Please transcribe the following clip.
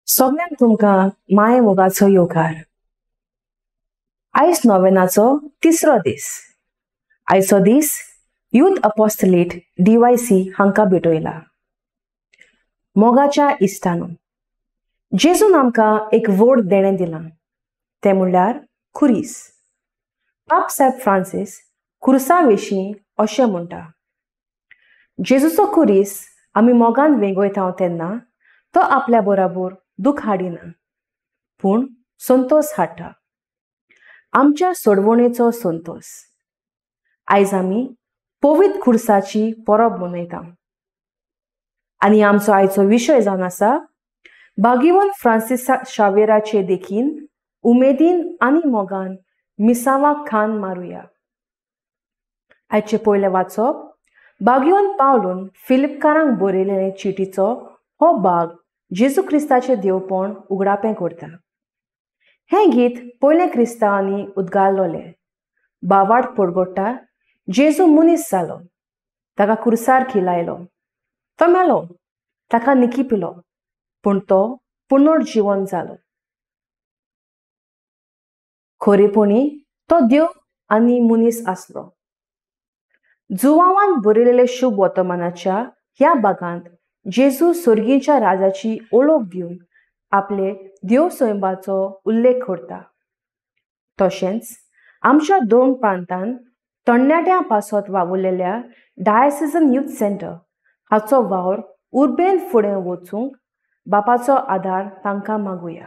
सगल्यांक तुमकां माये मोगाचो येवकार. आयज नोवेनाचो तिसरो दीस. आयचो दीस यूथ अपोस्टलेट DYC हांकां भेटयला. मोगाच्या इश्टानो, जेजून आमकां एक व्हड देणें दिलां, तें म्हणल्यार खुरीस. पाप सायब फ्रांसीस खुर्सा विशीं अशें म्हणटा, जेजूचो खुरीस आमी मोगान वेंगयता तेन्ना तो आपल्या बरोबर दुख हाडिना, पूण संतोस हाडटा, आमच्या सोडवणेचो संतोस. आयज आमी पवित्र खुर्साची परब मनयता आनी आमचो आयचो विशय जावन आसा भाग्यवंत फ्रांसीस शावेराचे देखीन उमेदीन आनी मोगान मिसावाक खान मारुया. आयचे पयलें वाचप भाग्यवंत पावलून फिलिपकारांक बरयलेले चिटीचो हो भाग जेजू क्रिस्ताचें देवपण उगडापें करता. हें गीत पयलें क्रिस्तांवांनी उदगारलोलें. बावाट पडगोडटा जेजू मनीस जालो, ताका कुर्सार खिलायलो, तो मेलो, ताका निकी पिलो, पूण तो पुनर्जिवन जालो. खरेपणी तो देव आनी मनीस आसलो. जुवावान बरयलेले शुभ वर्तमानाच्या ह्या भागांत जेजू सर्गीच्या राजाची ओळख दिवन आपले देव स्वयंबाचो उल्लेख करता. तशेंच आमच्या दोन प्रांतान तरणाट्यां पासत वावुरलेल्या डायसिजन यूथ सेंटर हाचो वावर उर्बेन फुडें वचूंक बापाचो आदार तांकां मागुया.